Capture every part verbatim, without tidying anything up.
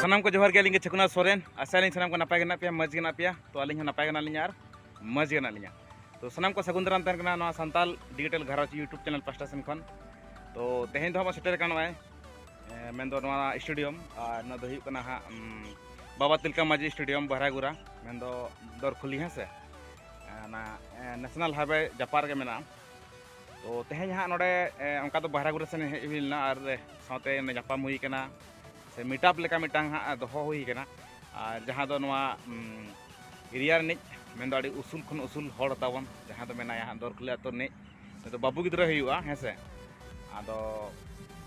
ᱥᱟᱱᱟᱢ ᱠᱚ ᱡᱚᱦᱟᱨ ᱜᱮ, ᱟᱹᱞᱤᱧ ᱜᱮ ᱪᱷᱮᱠᱩᱱᱟ ᱥᱚᱨᱮᱱ᱾ ᱟᱥᱟᱭᱟᱞᱤᱧ ᱥᱟᱱᱟᱢ ᱠᱚ ᱱᱟᱯᱟᱭ ᱜᱮ ᱢᱮᱱᱟᱜ ᱯᱮᱭᱟ, ᱢᱚᱡᱽ ᱜᱮ ᱢᱮᱱᱟᱜ ᱯᱮᱭᱟ᱾ ᱛᱚ ᱟᱹᱞᱤᱧ ᱦᱚᱸ ᱱᱟᱯᱟᱭ ᱜᱮ ᱢᱮᱱᱟᱜ ᱞᱤᱧᱟ ᱟᱨ ᱢᱚᱡᱽ ᱜᱮ ᱢᱮᱱᱟᱜ ᱞᱤᱧᱟ᱾ ᱛᱚ ᱥᱟᱱᱟᱢ ᱠᱚ ᱥᱟᱹᱜᱩᱱ ᱫᱟᱨᱟᱢ ᱛᱟᱦᱮᱱ ᱠᱟᱱᱟ ᱱᱚᱣᱟ ᱥᱟᱱᱛᱟᱞ ᱰᱤᱡᱤᱴᱟᱞ ᱜᱷᱟᱨᱚᱸᱡᱽ YouTube channel ᱯᱟᱦᱴᱟ ᱥᱮᱱ ᱠᱷᱚᱱ᱾ ᱛᱚ ᱛᱮᱦᱮᱧ ᱫᱚ ᱦᱟᱸᱜ ᱵᱚᱱ ᱥᱮᱴᱮᱨ ᱟᱠᱟᱱ ᱱᱚᱜᱼᱚᱭ, ᱮ, ᱢᱮᱱᱫᱚ ᱱᱚᱣᱟ stadium, ᱟᱨ ᱱᱚᱣᱟ ᱫᱚ ᱦᱩᱭᱩᱜ ᱠᱟᱱᱟ ᱦᱟᱸᱜ, ᱩᱢ, ᱵᱟᱵᱟ ᱛᱤᱞᱠᱟᱹ ᱢᱟᱹᱡᱷᱤ stadium ᱵᱟᱦᱨᱟᱜᱩᱲᱟ, ᱢᱮᱱᱫᱚ ᱫᱚᱨᱠᱷᱩᱞᱤ, ᱦᱮᱸ ᱥᱮ᱾ ᱮ, ᱚᱱᱟ, ᱮ, National Highway ᱡᱟᱯᱟᱜ ᱨᱮᱜᱮ ᱢᱮᱱᱟᱜᱼᱟ᱾ ᱛᱚ ᱛᱮᱦᱮᱧ ᱦᱟᱸᱜ ᱱᱚᱰᱮ, ᱮ, ᱚᱱᱠᱟ ᱫᱚ ᱵᱟᱦᱨᱟᱜᱩᱲᱟ ᱥᱮᱱ ᱦᱮᱡ ᱦᱩᱭ ᱞᱮᱱᱟ ᱟᱨ ᱥᱟᱶᱛᱮ ᱚᱸᱰᱮ ᱧᱟᱯᱟᱢ ᱦᱩᱭ ᱠᱟᱱᱟ, ᱥᱮ meet up ᱞᱮᱠᱟ ᱢᱤᱫᱴᱟᱝ ᱦᱟᱸᱜ ᱫᱚᱦᱚ ᱦᱩᱭ ᱠᱟᱱᱟ᱾ ᱟᱨ ᱡᱟᱦᱟᱸ ᱫᱚ ᱱᱚᱣᱟ, ᱩᱢ, area ᱨᱤᱱᱤᱡ, ᱢᱮᱱᱫᱚ ᱟᱹᱰᱤ ᱩᱥᱩᱞ ᱠᱷᱚᱱ ᱩᱥᱩᱞ ᱦᱚᱲ ᱛᱟᱵᱚᱱ, ᱡᱟᱦᱟᱸ ᱫᱚ ᱢᱮᱱᱟᱭᱟ ᱦᱟᱸᱜ ᱫᱚᱨᱠᱷᱩᱞᱤ ᱟᱹᱛᱩ ᱨᱤᱱᱤᱡ, ᱩᱱᱤ ᱫᱚ ᱵᱟᱹᱵᱩ ᱜᱤᱫᱽᱨᱟᱹ ᱦᱩᱭᱩᱜᱼᱟ, ᱦᱮᱸ ᱥᱮ᱾ ᱟᱫᱚ,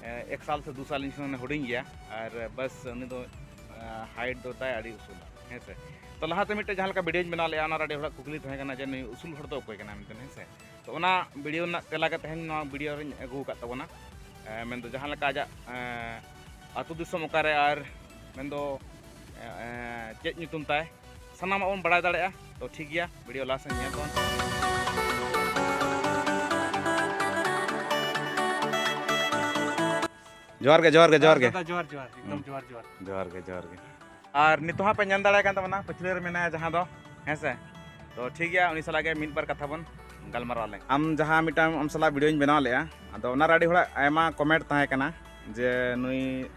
ᱮ, ᱮᱠ ᱥᱟᱞ ᱥᱮ ᱫᱩ ᱥᱟᱞ ᱤᱧ ᱠᱷᱚᱱ ᱦᱩᱰᱤᱧ ᱜᱮᱭᱟ, ᱟᱨ ᱵᱟᱥ ᱩᱱᱤ ᱫᱚ, ᱮ, height ᱫᱚ ᱛᱟᱭ ᱟᱹᱰᱤ ᱩᱥᱩᱞᱟ, ᱦᱮᱸ ᱥᱮ᱾ ᱛᱚ ᱞᱟᱦᱟᱛᱮ ᱢᱤᱫᱴᱮᱱ ᱡᱟᱦᱟᱸ ᱞᱮᱠᱟ video ᱧ ᱵᱮᱱᱟᱣ ᱞᱮᱫᱼᱟ, ᱚᱱᱟ ᱨᱮ ᱟᱹᱰᱤ ᱦᱚᱲᱟᱜ ᱠᱩᱠᱞᱤ ᱛᱟᱦᱮᱸ ᱠᱟᱱᱟ ᱡᱮ ᱱᱩᱭ ᱩᱥᱩᱞ ᱦᱚᱲ ᱫᱚ ᱚᱠᱚᱭ ᱠᱟᱱᱟᱭ ᱢᱮᱱᱛᱮ, ᱦᱮᱸ ᱥᱮ᱾ ᱛᱚ ᱚᱱᱟ video ᱨᱮᱱᱟᱜ ᱛᱮᱞᱟ ᱜᱮ ᱛᱮᱦᱮᱧ ᱱᱚᱣᱟ video ᱨᱤᱧ ᱟᱹᱜᱩ ᱟᱠᱟᱫ ᱛᱟᱵᱚᱱᱟ᱾ ᱮ, ᱢᱮᱱᱫᱚ ᱡᱟᱦᱟᱸ ᱞᱮᱠᱟ ᱟᱡᱟᱜ, ᱮ, ᱟᱹᱛᱩ ᱫᱤᱥᱚᱢ ᱚᱠᱟᱨᱮ ᱟᱨ ᱢᱮᱱᱫᱚ, ᱮ, ᱮ, ᱪᱮᱫ ᱧᱩᱛᱩᱢ ᱛᱟᱭ, ᱥᱟᱱᱟᱢᱟᱜ ᱵᱚᱱ ᱵᱟᱲᱟᱭ ᱫᱟᱲᱮᱭᱟᱜᱼᱟ᱾ ᱛᱚ ᱴᱷᱤᱠ ᱜᱮᱭᱟ, video ᱞᱟᱦᱟ ᱥᱮᱫ ᱧᱮᱞ ᱛᱟᱵᱚᱱ᱾ ᱡᱚᱦᱟᱨ ᱜᱮ, ᱡᱚᱦᱟᱨ ᱜᱮ, ᱡᱚᱦᱟᱨ ᱜᱮ᱾ ᱫᱟᱫᱟ, ᱡᱚᱦᱟᱨ, ᱡᱚᱦᱟᱨ, ᱮᱠᱫᱚᱢ ᱦᱩᱸ᱾ ᱡᱚᱦᱟᱨ, ᱡᱚᱦᱟᱨ᱾ ᱡᱚᱦᱟᱨ ᱜᱮ, ᱡᱚᱦᱟᱨ ᱜᱮ᱾ ᱟᱨ ᱱᱤᱛᱚᱜ ᱦᱟᱸᱜ ᱯᱮ ᱧᱮᱞ ᱫᱟᱲᱮᱭᱟᱜ ᱠᱟᱱ ᱛᱟᱵᱚᱱᱟ, ᱯᱟᱹᱪᱷᱞᱟᱹ ᱨᱮ ᱢᱮᱱᱟᱭᱟ ᱡᱟᱦᱟᱸ ᱫᱚ, ᱦᱮᱸ ᱥᱮ᱾ ᱛᱚ ᱴᱷᱤᱠ ᱜᱮᱭᱟ, ᱩᱱᱤ ᱥᱟᱞᱟᱜ ᱜᱮ ᱢᱤᱫ ᱵᱟᱨ ᱠᱟᱛᱷᱟ ᱵᱚᱱ ᱜᱟᱞᱢᱟᱨᱟᱣ ᱞᱮᱱ᱾ ᱟᱢ ᱡᱟᱦᱟᱸ ᱢᱤᱫᱴᱟᱝ ᱟᱢ ᱥᱟᱞᱟᱜ videoᱧ ᱵᱮᱱᱟᱣ ᱞᱮᱫᱼᱟ, ᱟᱫᱚ ᱚᱱᱟ ᱨᱮ ᱟᱹᱰᱤ ᱦᱚᱲᱟᱜ ᱟᱭᱢᱟ comment ᱛᱟᱦᱮᱸ ᱠᱟᱱᱟ ᱡᱮ ᱱᱩᱭ,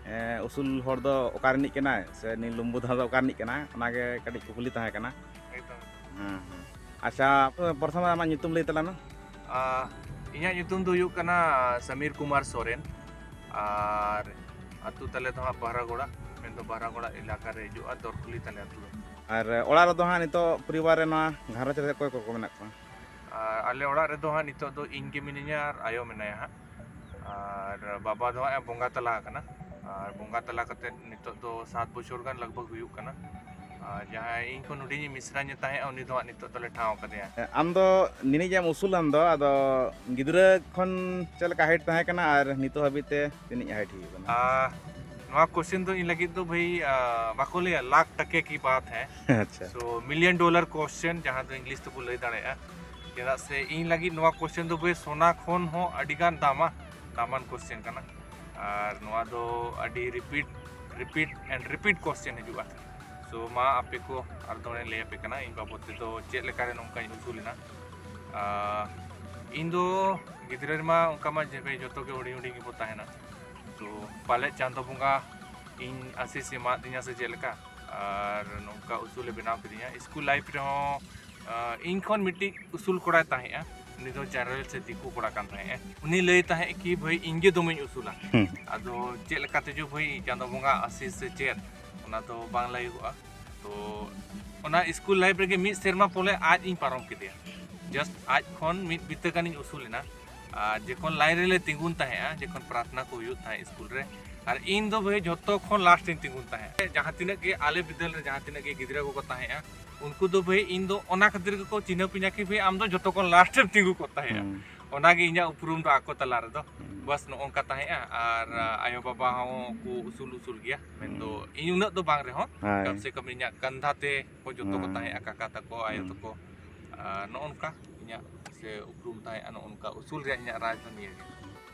ᱮ, ᱩᱥᱩᱞ ᱦᱚᱲ ᱫᱚ ᱚᱠᱟ ᱨᱤᱱᱤᱡ ᱠᱟᱱᱟᱭ, ᱥᱮ ᱱᱩᱭ ᱞᱩᱢᱵᱩ ᱫᱷᱟᱨᱟ ᱫᱚ ᱚᱠᱟ ᱨᱤᱱᱤᱡ ᱠᱟᱱᱟᱭ, ᱚᱱᱟᱜᱮ ᱠᱟᱹᱴᱤᱡ ᱠᱩᱠᱞᱤ ᱛᱟᱦᱮᱸ ᱠᱟᱱᱟ᱾ ᱮᱠᱫᱚᱢ᱾ ᱦᱮᱸ, ᱦᱮᱸ᱾ ᱟᱪᱪᱷᱟ, ᱯᱨᱚᱛᱷᱚᱢ ᱨᱮ ᱟᱢᱟᱜ ᱧᱩᱛᱩᱢ ᱞᱟᱹᱭ ᱛᱟᱞᱟᱝ ᱢᱮ᱾ ᱟ, ᱤᱧᱟᱹᱜ ᱧᱩᱛᱩᱢ ᱫᱚ ᱦᱩᱭᱩᱜ ᱠᱟᱱᱟ ᱥᱟᱢᱤᱨ ᱠᱩᱢᱟᱨ ᱥᱚᱨᱮᱱ, ᱟᱨ ᱟᱹᱛᱩ ᱛᱟᱞᱮ ᱫᱚ ᱦᱟᱸᱜ ᱵᱟᱦᱨᱟᱜᱚᱲᱟ, ᱢᱮᱱᱫᱚ ᱵᱟᱦᱨᱟᱜᱚᱲᱟ ᱮᱞᱟᱠᱟ ᱨᱮ ᱦᱤᱡᱩᱜᱼᱟ, ᱫᱚᱨᱠᱷᱩᱞᱤ ᱛᱟᱞᱮ ᱟᱹᱛᱩ ᱫᱚ᱾ ᱟᱨ ᱚᱲᱟᱜ ᱨᱮᱫᱚ ᱦᱟᱸᱜ ᱱᱤᱛᱚᱜ ᱯᱚᱨᱤᱵᱟᱨ ᱨᱮ ᱱᱚᱣᱟ ᱜᱷᱟᱨᱚᱸᱡᱽ ᱨᱮ ᱚᱠᱚᱭ ᱠᱚᱠᱚ ᱢᱮᱱᱟᱜ ᱠᱚᱣᱟ? ᱟᱨ ᱟᱞᱮ ᱚᱲᱟᱜ ᱨᱮᱫᱚ ᱦᱟᱸᱜ ᱱᱤᱛᱚᱜ ᱫᱚ ᱤᱧ ᱜᱮ ᱢᱤᱱᱟᱹᱧᱟ ᱟᱨ ᱟᱭᱳ ᱢᱮᱱᱟᱭᱟ ᱦᱟᱸᱜ᱾ ᱟᱨ ᱵᱟᱵᱟ ᱫᱚ ᱦᱟᱸᱜ ᱮ ᱵᱚᱸᱜᱟ ᱛᱟᱞᱟ ᱟᱠᱟᱱᱟ᱾ ᱟᱨ ᱵᱚᱸᱜᱟ ᱛᱟᱞᱟ ᱠᱟᱛᱮᱫ ᱱᱤᱛᱚᱜ ᱫᱚ ᱥᱟᱛ ᱵᱚᱪᱷᱚᱨ ᱜᱟᱱ ᱞᱟᱜᱽ ᱵᱷᱟᱜᱽ ᱦᱩᱭᱩᱜ ᱠᱟᱱᱟ᱾ ᱟᱨ ᱡᱟᱦᱟᱸᱭ ᱤᱧ ᱠᱷᱚᱱ ᱦᱩᱰᱤᱧᱤᱡ ᱢᱤᱥᱨᱟᱧ ᱮ ᱛᱟᱦᱮᱸᱫ, ᱩᱱᱤ ᱫᱚ ᱦᱟᱸᱜ ᱱᱤᱛᱚᱜ ᱫᱚᱞᱮ ᱴᱷᱟᱶ ᱠᱟᱫᱮᱭᱟ᱾ ᱟᱢ ᱫᱚ ᱱᱤᱱᱤᱡ ᱮᱢ ᱩᱥᱩᱞ ᱞᱮᱱ ᱫᱚ, ᱟᱫᱚ ᱜᱤᱫᱽᱨᱟᱹ ᱠᱷᱚᱱ ᱪᱮᱫ ᱞᱮᱠᱟ height ᱛᱟᱦᱮᱸ ᱠᱟᱱᱟ ᱟᱨ ᱱᱤᱛᱚᱜ ᱦᱟᱹᱵᱤᱡ ᱛᱮ ᱛᱤᱱᱟᱹᱜ height ᱦᱩᱭᱩᱜ ᱠᱟᱱᱟ? ᱟᱨ ᱱᱚᱣᱟ question ᱫᱚ ᱤᱧ ᱞᱟᱹᱜᱤᱫ ᱫᱚ ᱵᱷᱟᱹᱭ, ᱟ, ᱵᱟᱠᱚ ᱞᱟᱹᱭᱟ ᱞᱟᱠᱷ ᱴᱟᱠᱮ ᱠᱤ ᱵᱟᱛ ᱦᱮ᱾ ᱟᱪᱪᱷᱟ᱾ So million dollar question, ᱡᱟᱦᱟᱸ ᱫᱚ English ᱛᱮᱵᱚ ᱞᱟᱹᱭ ᱫᱟᱲᱮᱭᱟᱜᱼᱟ᱾ ᱪᱮᱫᱟᱜ ᱥᱮ ᱤᱧ ᱞᱟᱹᱜᱤᱫ ᱱᱚᱣᱟ question ᱫᱚ ᱵᱷᱟᱹᱭ ᱥᱚᱱᱟ ᱠᱷᱚᱱ ᱦᱚᱸ ᱟᱹᱰᱤ ᱜᱟᱱ ᱫᱟᱢᱟ, ᱫᱟᱢᱟᱱ question ᱠᱟᱱᱟ᱾ ᱟᱨ ᱱᱚᱣᱟ ᱫᱚ ᱟᱹᱰᱤ repeat repeat and repeat question ᱦᱤᱡᱩᱜᱼᱟ᱾ So ᱢᱟ ᱟᱯᱮ ᱠᱚ ᱟᱨ ᱫᱚᱲᱮ ᱞᱟᱹᱭ ᱟᱯᱮ ᱠᱟᱱᱟ ᱤᱧ ᱵᱟᱵᱚᱫ ᱛᱮᱫᱚ ᱪᱮᱫ ᱞᱮᱠᱟᱨᱮ ᱱᱚᱝᱠᱟᱧ ᱩᱥᱩᱞ ᱮᱱᱟ᱾ ᱟᱨ ᱤᱧ ᱫᱚ ᱜᱤᱫᱽᱨᱟᱹ ᱨᱮᱢᱟ ᱚᱱᱠᱟ ᱢᱟ ᱡᱮ ᱡᱚᱛᱚ ᱜᱮ ᱦᱩᱰᱤᱧ ᱦᱩᱰᱤᱧ ᱜᱮᱵᱚ ᱛᱟᱦᱮᱱᱟ᱾ ᱛᱚ ᱯᱟᱞᱮᱫ ᱪᱟᱸᱫᱚ ᱵᱚᱸᱜᱟ ᱤᱧ ᱟᱥᱤᱥ ᱮ ᱮᱢᱟᱫᱤᱧᱟ ᱥᱮ ᱪᱮᱫ ᱞᱮᱠᱟ, ᱟᱨ ᱱᱚᱝᱠᱟ ᱩᱥᱩᱞᱮ ᱵᱮᱱᱟᱣ ᱠᱤᱫᱤᱧᱟ᱾ ᱥᱠᱩᱞ ᱞᱟᱭᱤᱯᱷ ᱨᱮᱦᱚᱸ ᱟᱸ, ᱤᱧ ᱠᱷᱚᱱ ᱢᱤᱫᱴᱤᱡ ᱩᱥᱩᱞ ᱠᱚᱲᱟᱭ ᱛᱟᱦᱮᱸᱜᱼᱟ᱾ ᱩᱱᱤ ᱫᱚ ᱡᱮᱱᱟᱨᱮᱞ ᱥᱮ ᱫᱤᱠᱩ ᱠᱚᱲᱟ ᱠᱟᱱ ᱛᱟᱦᱮᱸᱜᱼᱟ᱾ ᱩᱱᱤ ᱞᱟᱹᱭ ᱛᱟᱦᱮᱸᱜ ᱠᱤ ᱵᱷᱟᱹᱭ ᱤᱧ ᱜᱮ ᱫᱚᱢᱮᱧ ᱩᱥᱩᱞᱟ᱾ ᱦᱩᱸ᱾ ᱟᱫᱚ ᱪᱮᱫ ᱞᱮᱠᱟᱛᱮ ᱪᱚ ᱵᱷᱟᱹᱭ ᱪᱟᱸᱫᱚ ᱵᱚᱸᱜᱟ ᱟᱥᱤᱥ ᱥᱮ ᱪᱮᱫ, ᱚᱱᱟ ᱫᱚ ᱵᱟᱝ ᱞᱟᱹᱭᱚᱜᱼᱟ᱾ ᱛᱚ ᱚᱱᱟ ᱥᱠᱩᱞ ᱞᱟᱭᱤᱯᱷ ᱨᱮᱜᱮ ᱢᱤᱫ ᱥᱮᱨᱢᱟ ᱯᱚᱨᱮ ᱟᱡ ᱤᱧ ᱯᱟᱨᱚᱢ ᱠᱮᱫᱮᱭᱟ᱾ ᱡᱟᱥᱴ ᱟᱡ ᱠᱷᱚᱱ ᱢᱤᱫ ᱵᱤᱛᱟᱹ ᱜᱟᱱᱤᱧ ᱩᱥᱩᱞ ᱮᱱᱟ᱾ ᱟᱨ ᱡᱚᱠᱷᱚᱱ ᱞᱟᱭᱤᱱ ᱨᱮᱞᱮ ᱛᱤᱸᱜᱩᱱ ᱛᱟᱦᱮᱸᱜᱼᱟ, ᱡᱚᱠᱷᱚᱱ ᱯᱨᱟᱨᱛᱷᱱᱟ ᱠᱚ ᱦᱩᱭᱩᱜ ᱛᱟᱦᱮᱸᱜ ᱥᱠᱩᱞ ᱨᱮ, ᱟᱨ ᱤᱧ ᱫᱚ ᱵᱷᱟᱹᱭ ᱡᱷᱚᱛᱚ ᱠᱷᱚᱱ ᱞᱟᱥᱴ ᱤᱧ ᱛᱤᱸᱜᱩᱱ ᱛᱟᱦᱮᱸᱜ᱾ ᱡᱟᱦᱟᱸ ᱛᱤᱱᱟᱹᱜ ᱜᱮ ᱟᱞᱮ ᱵᱤᱫᱟᱹᱞ ᱨᱮ ᱡᱟᱦᱟᱸ ᱛᱤᱱᱟᱹᱜ ᱜᱮ ᱜᱤᱫᱽᱨᱟᱹ ᱠᱚᱠᱚ ᱛᱟᱦᱮᱸᱜᱼᱟ, ᱩᱱᱠᱩ ᱫᱚ ᱵᱷᱟᱹᱭ ᱤᱧ ᱫᱚ ᱚᱱᱟ ᱠᱷᱟᱹᱛᱤᱨ ᱜᱮᱠᱚ ᱪᱤᱱᱦᱟᱹᱯ ᱤᱧᱟ ᱠᱤ ᱵᱷᱟᱹᱭ ᱟᱢ ᱫᱚ ᱡᱚᱛᱚ ᱠᱷᱚᱱ ᱞᱟᱥᱴ ᱨᱮᱢ ᱛᱤᱸᱜᱩ ᱠᱚᱜ ᱛᱟᱦᱮᱸᱜᱼᱟ᱾ ᱦᱩᱸ᱾ ᱚᱱᱟᱜᱮ ᱤᱧᱟᱹᱜ ᱩᱯᱨᱩᱢ ᱫᱚ ᱟᱠᱚ ᱛᱟᱞᱟ ᱨᱮᱫᱚ᱾ ᱦᱩᱸ᱾ ᱵᱟᱥ ᱱᱚᱜᱼᱚ ᱱᱚᱝᱠᱟ ᱛᱟᱦᱮᱸᱜᱼᱟ᱾ ᱟᱨ ᱟᱭᱳᱼᱵᱟᱵᱟ ᱦᱚᱸ ᱠᱚ ᱩᱥᱩᱞ ᱩᱥᱩᱞ ᱜᱮᱭᱟ, ᱢᱮᱱᱫᱚ ᱦᱩᱸ᱾ ᱤᱧ ᱩᱱᱟᱹᱜ ᱫᱚ ᱵᱟᱝ ᱨᱮᱦᱚᱸ, ᱦᱳᱭ᱾ ᱠᱚᱢ ᱥᱮ ᱠᱚᱢ ᱤᱧᱟᱹᱜ ᱠᱟᱸᱫᱷᱟ ᱛᱮ ᱠᱚ ᱡᱚᱛᱚ ᱠᱚ ᱦᱩᱸ᱾ ᱛᱟᱦᱮᱸᱜᱼᱟ, ᱠᱟᱠᱟ ᱛᱟᱠᱚ, ᱟᱭᱳ ᱦᱩᱸ᱾ ᱛᱟᱠᱚ᱾ ᱟᱨ ᱱᱚᱜᱼᱚ ᱱᱚᱝᱠᱟ ᱤᱧᱟᱹᱜ ᱥᱮ ᱩᱯᱨᱩᱢ ᱛᱟᱦᱮᱸᱜᱼᱟ, ᱱᱚᱜᱼᱚ ᱱᱚᱝᱠᱟ ᱩᱥᱩᱞ ᱨᱮᱭᱟᱜ ᱤᱧᱟᱹᱜ ᱨᱟᱡᱽ ᱫᱚ ᱱᱤᱭᱟᱹ ᱜᱮ᱾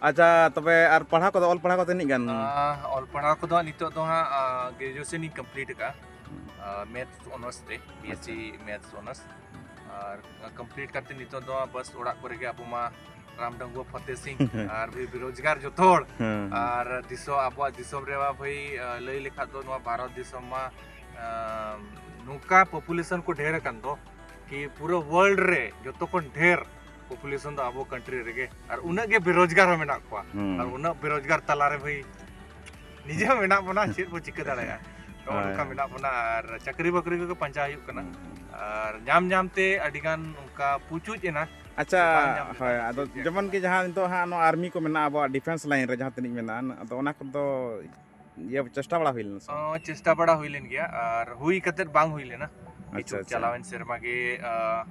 ᱟᱪᱪᱷᱟ, ᱛᱚᱵᱮ ᱟᱨ ᱯᱟᱲᱦᱟᱣ ᱠᱚᱫᱚ, ᱚᱞ ᱯᱟᱲᱦᱟᱣ ᱠᱚ ᱛᱤᱱᱟᱹᱜ ᱜᱟᱱ? ᱟᱨ ᱚᱞ ᱯᱟᱲᱦᱟᱣ ᱠᱚᱫᱚ ᱦᱟᱸᱜ ᱱᱤᱛᱚᱜ ᱫᱚ ᱦᱟᱸᱜ, ᱟᱨ, ᱜᱨᱮᱡᱩᱭᱮᱥᱚᱱ ᱤᱧ ᱠᱚᱢᱯᱞᱤᱴ ᱟᱠᱟᱫᱼᱟ᱾ ᱦᱩᱸ᱾ ᱟᱨ, ᱢᱮᱛᱷᱥ ᱚᱱᱟᱨᱥ ᱛᱮ, ᱵᱤ ᱮᱥ ᱥᱤ ᱟᱪᱪᱷᱟ᱾ Maths honours. ᱟᱨ ᱠᱚᱢᱯᱞᱤᱴ ᱠᱟᱛᱮ ᱱᱤᱛᱚᱜ ᱫᱚ ᱵᱟᱥ ᱚᱲᱟᱜ ᱠᱚᱨᱮ ᱜᱮ ᱟᱵᱚ ᱢᱟ ᱨᱟᱢ ᱰᱟᱺᱜᱩᱣᱟᱹ ᱯᱷᱚᱛᱮ ᱥᱤᱝ ᱟᱨ ᱵᱮ-, ᱵᱮᱨᱳᱡᱽᱜᱟᱨ ᱡᱚᱛᱚ ᱦᱚᱲ᱾ ᱦᱮᱸ, ᱦᱮᱸ᱾ ᱟᱨ ᱫᱤᱥᱚᱢ, ᱟᱵᱚᱣᱟᱜ ᱫᱤᱥᱚᱢ ᱨᱮᱢᱟ ᱵᱷᱟᱹᱭ, ᱟᱨ, ᱞᱟᱹᱭ ᱞᱮᱠᱷᱟᱡ ᱫᱚ ᱱᱚᱣᱟ ᱵᱷᱟᱨᱚᱛ ᱫᱤᱥᱚᱢ ᱢᱟ, ᱟᱨ, ᱱᱚᱝᱠᱟ ᱯᱚᱯᱩᱞᱮᱥᱚᱱ ᱠᱚ ᱰᱷᱮᱨ ᱟᱠᱟᱱ ᱫᱚ, ᱠᱤ ᱯᱩᱨᱟᱹ ᱣᱟᱨᱞᱰ ᱨᱮ ᱡᱚᱛᱚ ᱠᱷᱚᱱ ᱰᱷᱮᱨ ᱯᱚᱯᱩᱞᱮᱥᱚᱱ ᱫᱚ ᱟᱵᱚ ᱠᱟᱱᱴᱨᱤ ᱨᱮᱜᱮ, ᱟᱨ ᱩᱱᱟᱹᱜ ᱜᱮ ᱵᱮᱨᱳᱡᱽᱜᱟᱨ ᱦᱚᱸ ᱢᱮᱱᱟᱜ ᱠᱚᱣᱟ᱾ ᱦᱩᱸ᱾ ᱟᱨ ᱩᱱᱟᱹᱜ ᱵᱮᱨᱳᱡᱽᱜᱟᱨ ᱛᱟᱞᱟᱨᱮ ᱵᱷᱟᱹᱭ ᱱᱤᱡᱮ ᱦᱚᱸ ᱢᱮᱱᱟᱜ ᱵᱚᱱᱟ, ᱪᱮᱫ ᱵᱚ ᱪᱤᱠᱟᱹ ᱫᱟᱲᱮᱭᱟᱜᱼᱟ? ᱱᱚᱜᱼᱚ ᱦᱳᱭ, ᱱᱚᱝᱠᱟ ᱦᱳᱭ᱾ ᱢᱮᱱᱟᱜ ᱵᱚᱱᱟ ᱟᱨ ᱪᱟᱹᱠᱨᱤ ᱵᱟᱹᱠᱨᱤ ᱠᱚᱜᱮ ᱯᱟᱸᱡᱟ ᱦᱩᱭᱩᱜ ᱠᱟᱱᱟ᱾ ᱦᱩᱸ, ᱦᱩᱸ᱾ ᱟᱨ ᱧᱟᱢ ᱧᱟᱢ ᱛᱮ ᱟᱹᱰᱤ ᱜᱟᱱ ᱚᱱᱠᱟ ᱯᱩᱪᱩᱡ ᱮᱱᱟ᱾ ᱟᱪᱪᱷᱟ, ᱵᱟᱝ ᱧᱟᱢ ᱞᱮᱱᱟ, ᱦᱳᱭ, ᱟᱫᱚ ᱪᱮᱫ ᱪᱮᱫ ᱡᱮᱢᱚᱱ ᱠᱤ ᱡᱟᱦᱟᱸ ᱱᱤᱛᱚᱜ ᱦᱟᱸᱜ ᱱᱚᱣᱟ ᱟᱨᱢᱤ ᱠᱚ ᱢᱮᱱᱟᱜᱼᱟ, ᱟᱵᱚᱣᱟᱜ ᱰᱤᱯᱷᱮᱱᱥ ᱞᱟᱭᱤᱱ ᱨᱮ ᱡᱟᱦᱟᱸ ᱛᱤᱱᱟᱹᱜ ᱢᱮᱱᱟᱜᱼᱟ, ᱟᱫᱚ ᱚᱱᱟ ᱠᱚᱫᱚ ᱤᱭᱟᱹ ᱪᱮᱥᱴᱟ ᱵᱟᱲᱟ ᱦᱩᱭ ᱞᱮᱱᱟ ᱥᱮ ᱵᱟᱝ? ᱚ, ᱪᱮᱥᱴᱟ ᱵᱟᱲᱟ ᱦᱩᱭ ᱞᱮᱱ ᱜᱮᱭᱟ, ᱟᱨ ᱦᱩᱭ ᱠᱟᱛᱮᱫ ᱵᱟᱝ ᱦᱩᱭ ᱞᱮᱱᱟ᱾ ᱟᱪᱪᱷᱟ, ᱠᱤᱪᱷᱩ ᱟᱪᱪᱷᱟ᱾ ᱪᱟᱞᱟᱣᱮᱱ ᱥᱮᱨᱢᱟ ᱜᱮ, ᱟ,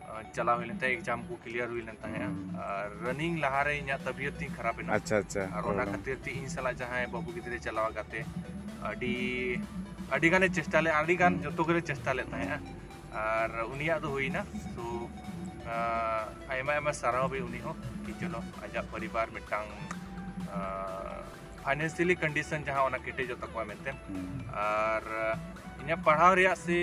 ᱟ, ᱪᱟᱞᱟᱣ ᱦᱩᱭ ᱞᱮᱱ ᱛᱟᱦᱮᱸᱫ, ᱮᱠᱡᱟᱢ ᱠᱚ ᱠᱞᱤᱭᱟᱨ ᱦᱩᱭ ᱞᱮᱱ ᱛᱟᱦᱮᱸᱫᱼᱟ᱾ ᱦᱩᱸ᱾ ᱟᱨ ᱨᱟᱱᱤᱝ ᱞᱟᱦᱟᱨᱮ ᱤᱧᱟᱹᱜ ᱛᱟᱵᱤᱭᱚᱛ ᱛᱤᱧ ᱠᱷᱟᱨᱟᱯ ᱮᱱᱟ᱾ ᱟᱪᱪᱷᱟ, ᱟᱪᱪᱷᱟ᱾ ᱟᱨ ᱚᱱᱟ ᱯᱨᱚᱵᱞᱮᱢ᱾ ᱠᱷᱟᱹᱛᱤᱨ ᱛᱮ ᱤᱧ ᱥᱟᱞᱟᱜ ᱡᱟᱦᱟᱸᱭ ᱵᱟᱹᱵᱩ ᱜᱤᱫᱽᱨᱟᱹᱭ ᱪᱟᱞᱟᱣ ᱠᱟᱛᱮ ᱟᱹᱰᱤ, ᱟᱹᱰᱤ ᱜᱟᱱᱮ ᱪᱮᱥᱴᱟ ᱞᱮᱫ, ᱟᱹᱰᱤ ᱜᱟᱱ ᱦᱩᱸ᱾ ᱡᱚᱛᱚ ᱜᱮᱞᱮ ᱪᱮᱥᱴᱟ ᱞᱮᱫ ᱛᱟᱦᱮᱸᱫᱼᱟ᱾ ᱟᱨ ᱩᱱᱤᱭᱟᱜ ᱫᱚ ᱦᱩᱭᱱᱟ᱾ ᱛᱚ, ᱟ, ᱟᱭᱢᱟ ᱟᱭᱢᱟ ᱥᱟᱨᱦᱟᱣ ᱵᱷᱟᱹᱭ ᱩᱱᱤ ᱦᱚᱸ, ᱠᱤ ᱪᱚᱞᱚ ᱟᱡᱟᱜ ᱯᱚᱨᱤᱵᱟᱨ ᱢᱤᱫᱴᱟᱝ, ᱟ, ᱯᱷᱟᱭᱱᱮᱱᱥᱤᱭᱟᱞᱤ ᱠᱚᱱᱰᱤᱥᱚᱱ ᱡᱟᱦᱟᱸ ᱚᱱᱟ ᱠᱮᱴᱮᱡᱚᱜ ᱛᱟᱠᱚᱣᱟ ᱢᱮᱱᱛᱮ᱾ ᱟᱨ ᱤᱧᱟᱹᱜ ᱯᱟᱲᱦᱟᱣ ᱨᱮᱭᱟᱜ ᱥᱮ